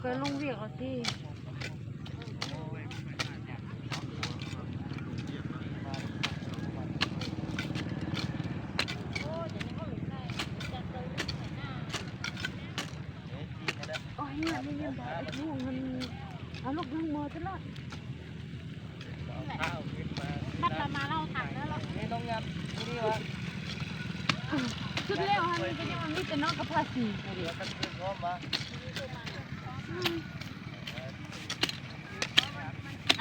Koj lub vim los tij. Oj, hnub no lub hnub mos twb loj. Khwb lej ho nws cov nyob mas vij tes no koj phaj xis.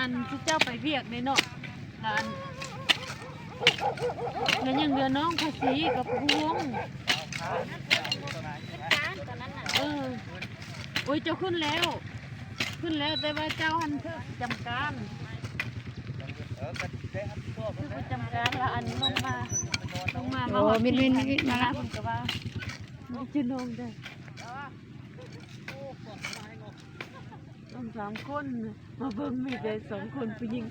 An tsis coj pais viam li no, los yeej nws no phaj xis kom puv voob. Ua cov khwb lej, khwb lej tej vaj cauj hab thwb cam kab, thwb cam kab los an lub mas, lub mas mas hom tij na, vaj, tsis noog ntag. Soo xaav koon, mas pawg mej peb soo koon pw yeej.